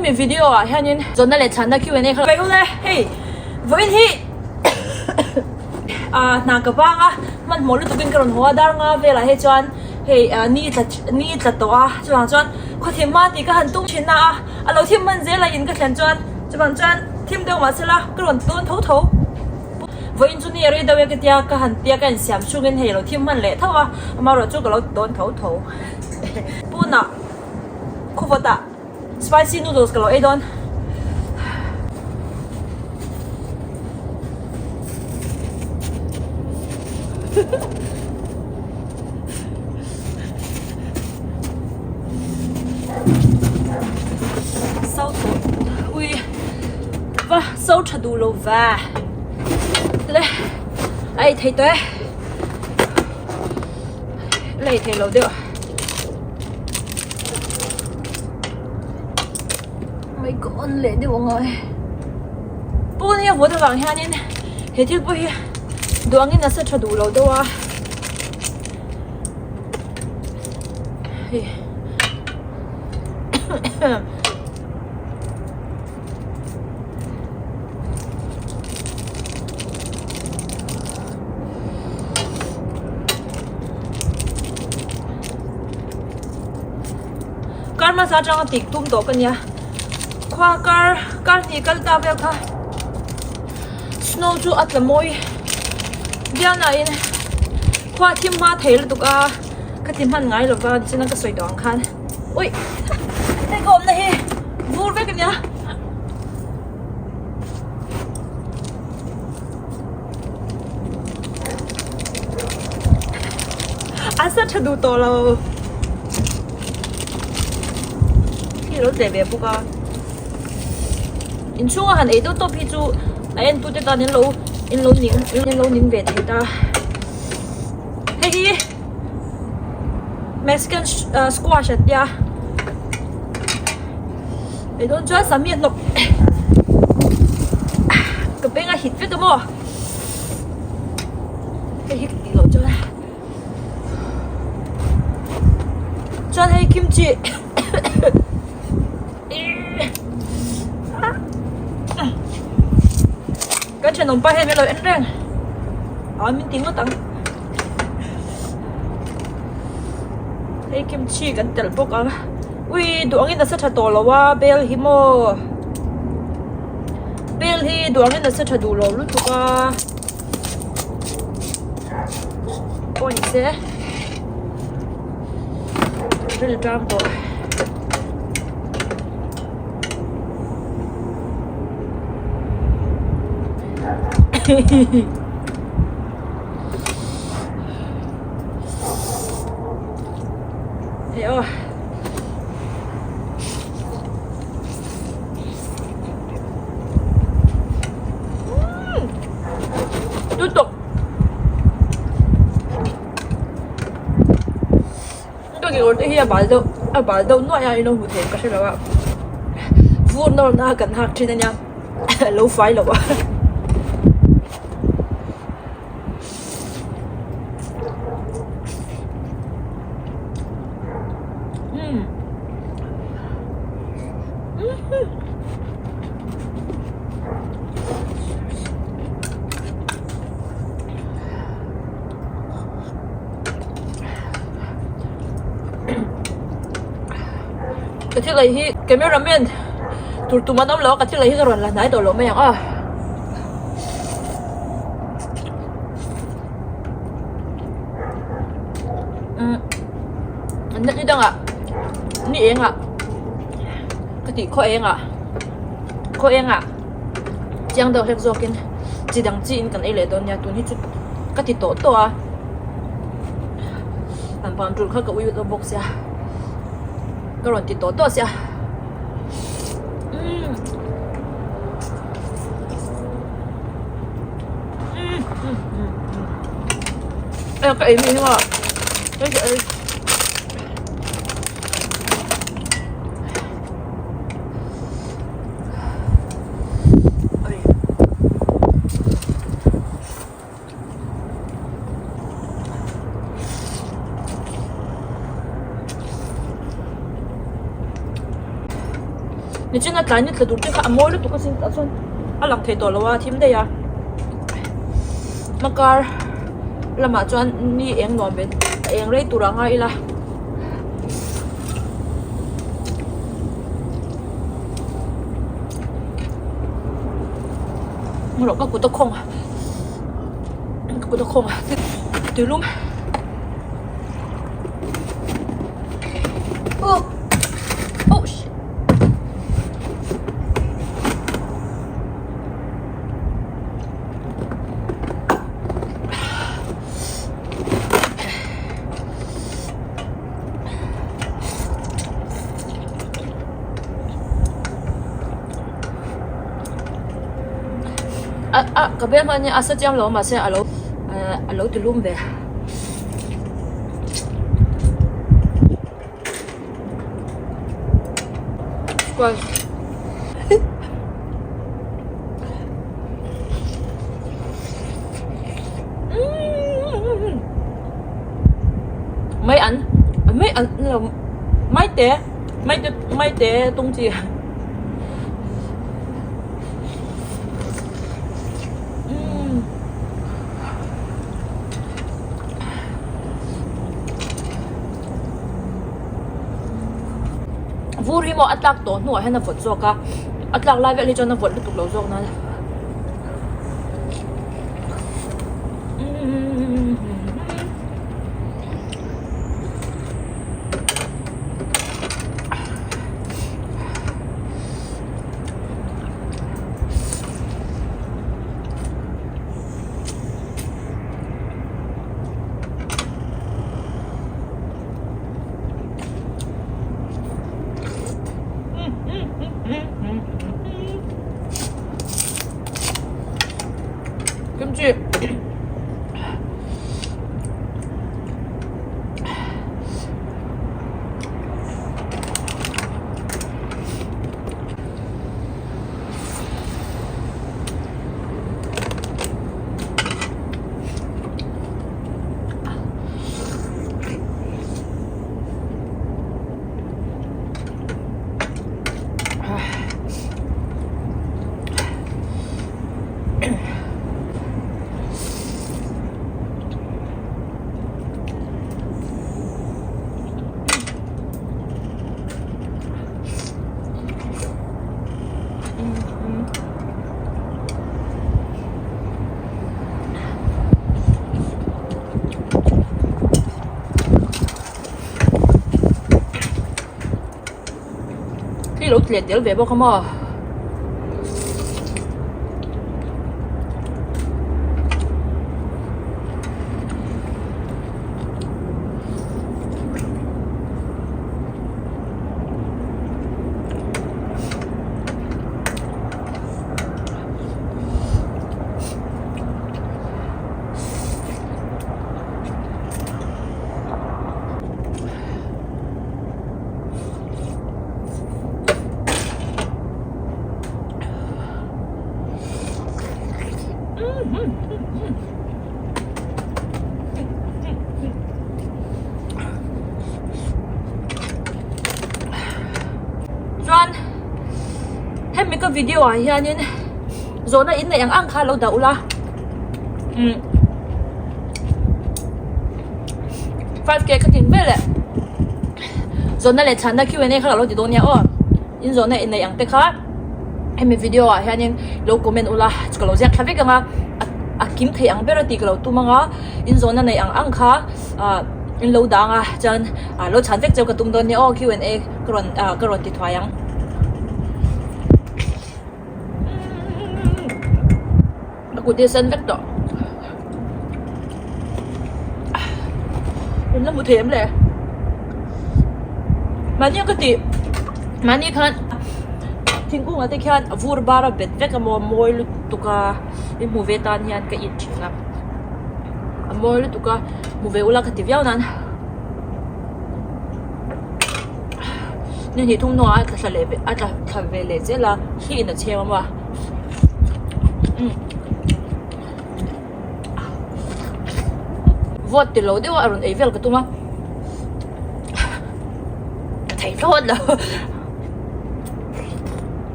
Hemi video ah hianin zawhna leh chhanna Q and A kha Ule hei vawiin hi ah hna ka bang a hmanhmawh lutukin ka rawn haw a dar nga velah hi chuan hei ah ni tla ni tla tawh a chuvang chuan khawthim hma tih ka han tum thin na a a lo thim hman zel a in ka thlen chuan chuvang chuan thim deuh mahse la ka rawn tawn tho tho vawiin chu ni a rei deuh e ka tia ka han tia ka insiam chhungin hei a lo thim hman leh tho a amaherawhchu ka lo ti dawn tho tho punah khawvawtah. Spicy noodles ka lo ei dawn. So tawh ui va so tha duh lo va le a ei thei tawh e la ei thei lo deuh. Mai ka on leh deuh ang aw pawn hi a vawt avang hianin he thil pawh hi duh angin a sa tha duh lo deuh a hei Kar hmasa atanga tik tum tawh ka nia khua kar kar hnih kal ta vel kha snow chu a tla mawi viau nain khua thim hma thei lutuk a ka ti hman ngai lova nichina ka sawi tawh ang khan ui hei ka awmna hi vur vek a nia. A sa tha duh tawh lo khi lo tleh ve bawk a inchhunga han ei deuh tawp hi chu a en tute tan in lo in lo ning in lo ning ve thei ta hei hi mexican squash an tia ei dawn chuan sahmi a hnawk ka beng a hit vek a maw hei hi ka tih loh chuan chuan hei kimchi kan thenawm pa hian min lo en reng a min ti ngawt ang hei kimchi kan telh bawk ang ui duh angin a sa tha tawh lo a bel hi maw bel hi duh angin a sa tha duh lo lutuk a pawh ni se ril tang tawh. Hei aw. Tutok. Ka kekawr te hi a bal deuh a bal deuh nuaih a ilo hmu thei ka hrelo a vur nawr na kan hak thin ania lo fai lo a. Ka thil ei hi camera man tur tum an awm lo a ka thil ei hi ka rawn la hnai tawh loh mai ang a. Ni dangah ni engah ka tih khaw engah khaw engah chiang deuh hlek zawkin chi dang chiin kan ei leh dawn nia tun hi chu ka ti tawh tawh a han pan tul kha ka ui lut bawk sia ka rawn ti tawh tawh sia umm Ê cái ý mình không ạ? Cái chị Nichina tlai ni tla tur te kha a mawi lutuk asin tah chuan a lang thei tawh lo a thim daih a hmakar lamah chuan ni eng nuam ve a eng rei tur ah ngai ila. Rawh ka kut a khawng a ka kut a khawng a tuilum oh oh shit A a ka beng hman hi a sa chiang lo a mahse a lo eh a lo ti lum ve. Squash Mai an mai an ni lo mai te mai te mai te tung chi umm Vur hi maw a tlak tawh hnuah hian a vawt zawk a a tlak lai vel hi chuan a vawt lutuk lo zawk nan. Kimchi. Khi lo tleh tel ve bawk a maw. Chuan hemi ka video ah hianin zawhna in neih ang ang kha lo dah ula umm 5k ka tin vel leh zawhna leh chhanna Q and A kha ka lo ti dawn nia aw in zawhna in neih ang te kha hemi video ah hianin lo comment ula chu ka lo ziak thla vek ang a a kim thei ang ber a tih ka lo tum ang a in zawhna neih ang ang kha ah in lo dang a chuan ah lo chhan vek cheu ka tum dawn nia aw Q and A ka rawn ah ka rawn ti thuai ang. Ka kut hi a sen vek tawh. In la hmu thei em le? Mahni ang ka tih mahni khan thingkung ah te khian a vur bar a bet vek a maw a mawi lutuk a i hmu ve tan hian ka in thin a a mawi lutuk a hmu ve ula ka ti viau nan ni hnih thum hnuah a tla thla leh a tla thla ve leh zel a thli in a chhem a maw. Vote ti lo deuh a rawn ei vel ka tum a ka thei thlawt lo.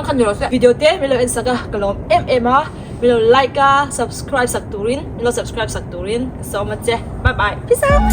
kha ni rawh se. Video te min lo en sak a ka lawm em em a min lo like a subscribe sak turin min lo subscribe sak turin ka sawm a che bye bye peace out.